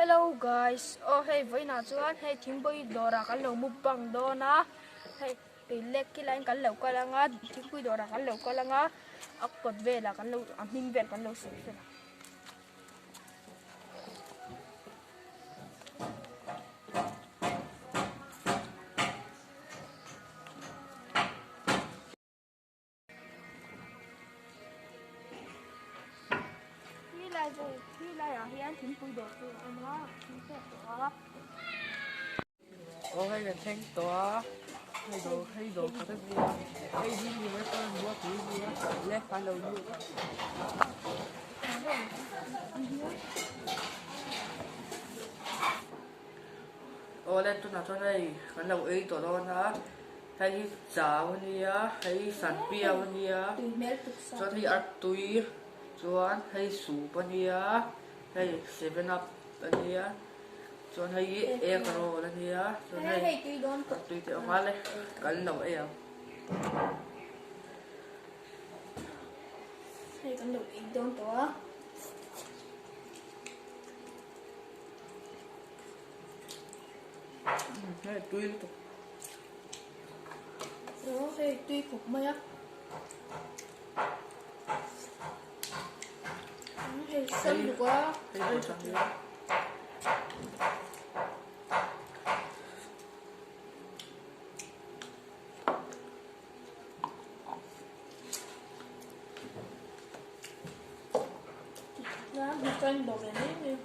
Hello guys, aw hei vawiinah chuan hei thingpui dawrah kan lo mukbang dawn a, hei tui lek khi laiin kan lo kal ang a, thingpui dawrah kan lo kal ang a, a kawt velah kan lo a hming vel kan lo sawi fel ang. Khi lai khi laiah hian thingpui dawr chu a awm a, thing pek tawh a. Aw hei kan thleng tawh a, hei dawr hei dawr khat a nia, hei hi ni restaurant bula tui a nia, left ah an lo lut a. Aw le tunah chuan hei kan lo ei tawh dawn a. Hei hi chau a nia, hei sanpiau a nia, chuan hei artui, chuan hei soup a nia, hei seven up a nia, chuan hei hi egg roll a nia, chuan hei artui te awm a le, kan lo ei ang. Hei kan lo ei dawn tawh a. Hei tui lutuk. Aw hei tui khawp mai a. Hei sam duk a. Hei pawh sam hi. Kan bawk em em.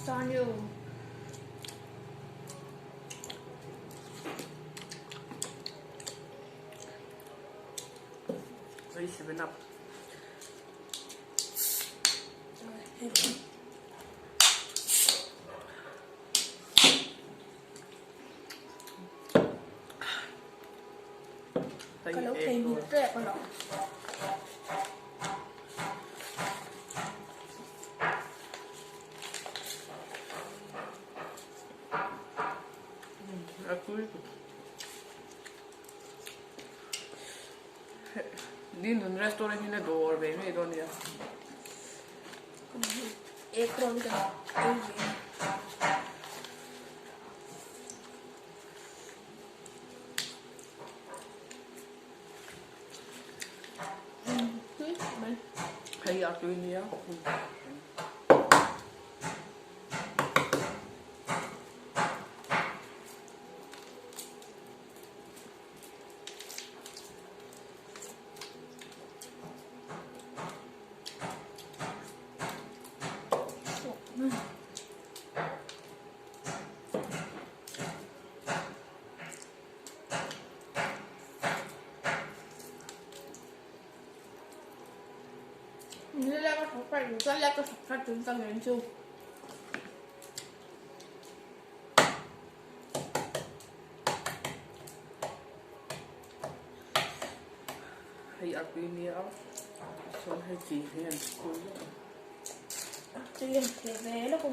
Sanyo. Hei 7 up. Ka lo thei hmel tep alawm. Din restaurant hi na dawr ve ngei dawn nia. Egg roll ka ei ve. Hei a tui nia. Hei a tui nia chuan hei chi hi an tui lawk a. Tui an theh ve lawk a.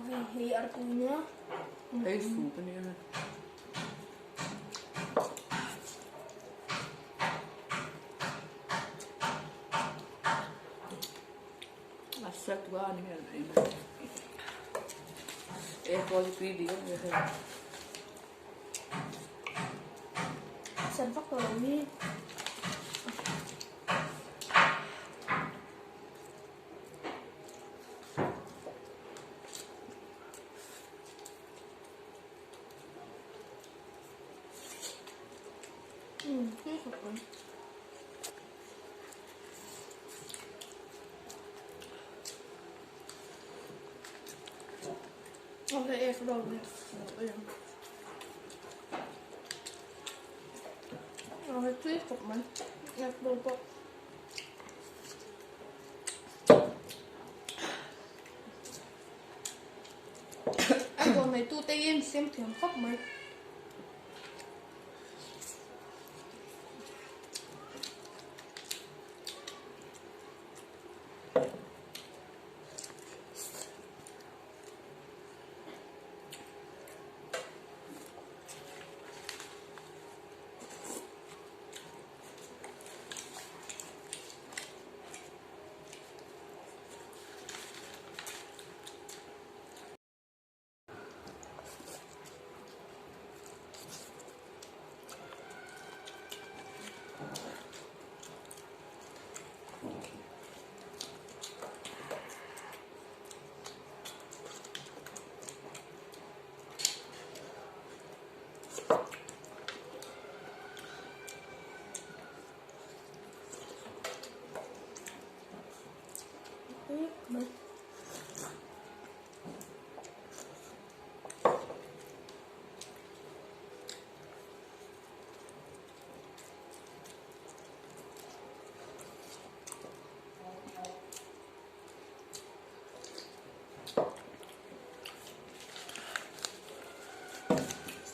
Hei hei artui nia. Hei soup a nia. A set va a ni hian ei mai. Egg roll hi tui dih a nia hei. San vak tawh lo hi. Aw hei egg roll hi lo ei ang. Aw hei tui khawp mai egg roll pawh. A dawr neitute hi an siam thiam khawp mai.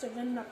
7 up.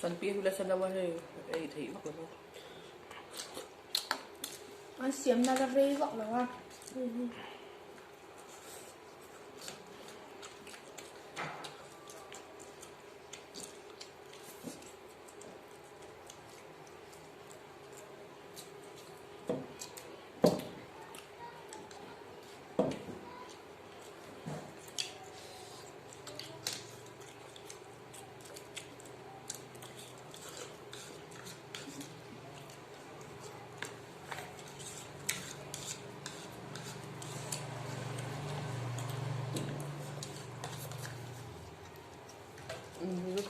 Sanpi hula sa lawa hei ei theih vak lo. An siam na la rei vak lo a.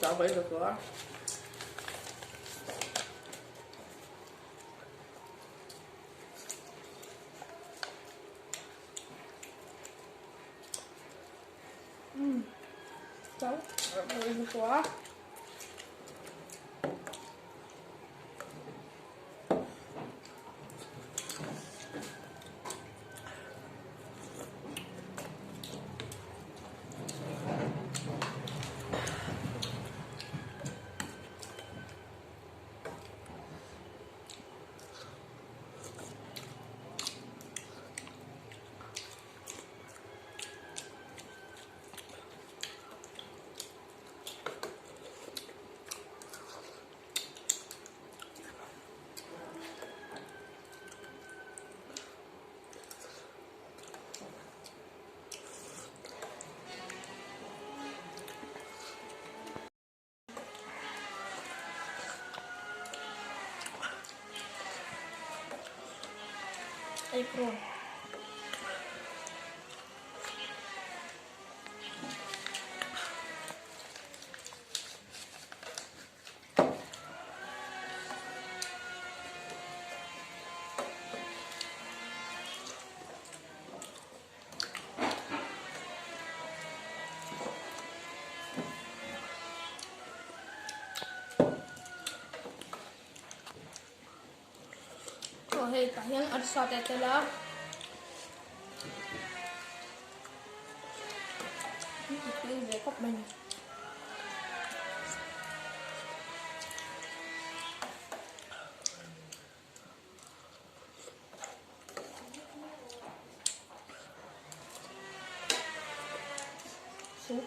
Cháo vậy được rồi. Cháo vậy quá. Egg roll. Aw hei tah hian arsa te a tel a. Tui ve khawp mai ni. Soup.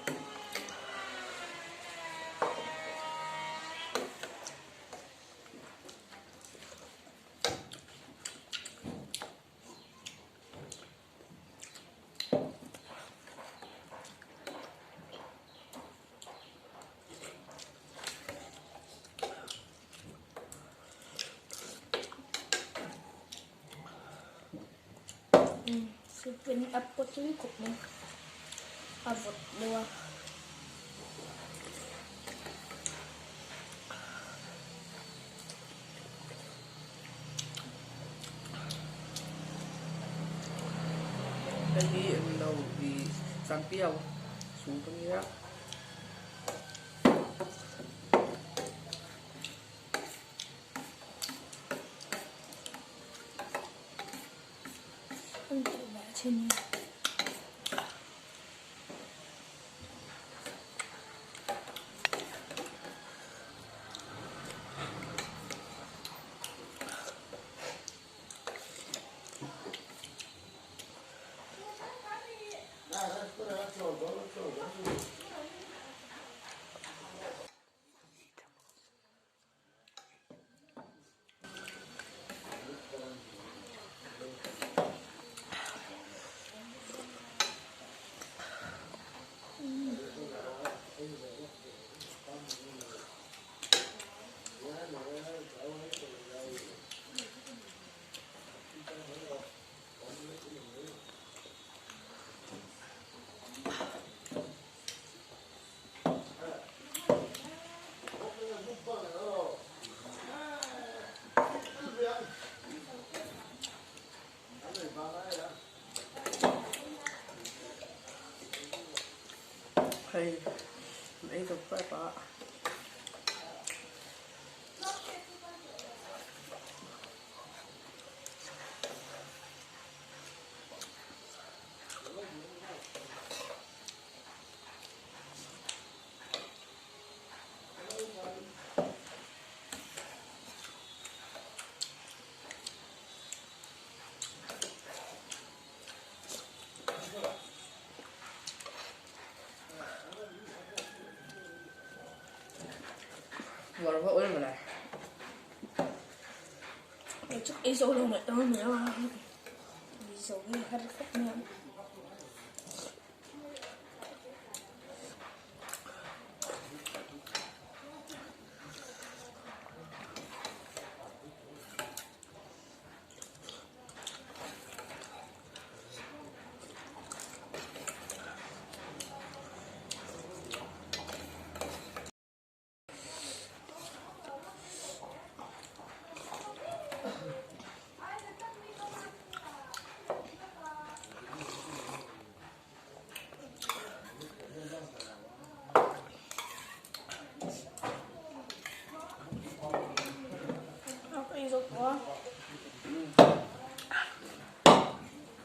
Soup in a pawt tui khawp mai. A vawt deuh a. Hei hi englo i sanpiau soup a nia. Hei an ei zo tep a. War va ul malai. Chuk ei zo lo mai dawn mai a. Ei zo hi har khawp mai ang.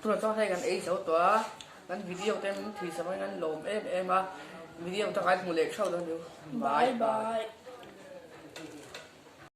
Tunah chuan hei kan ei zo tawh a, kan video te min thih sak in an lawm em em a, video takah an hmu leh theuh dawn a ni. Bye bye.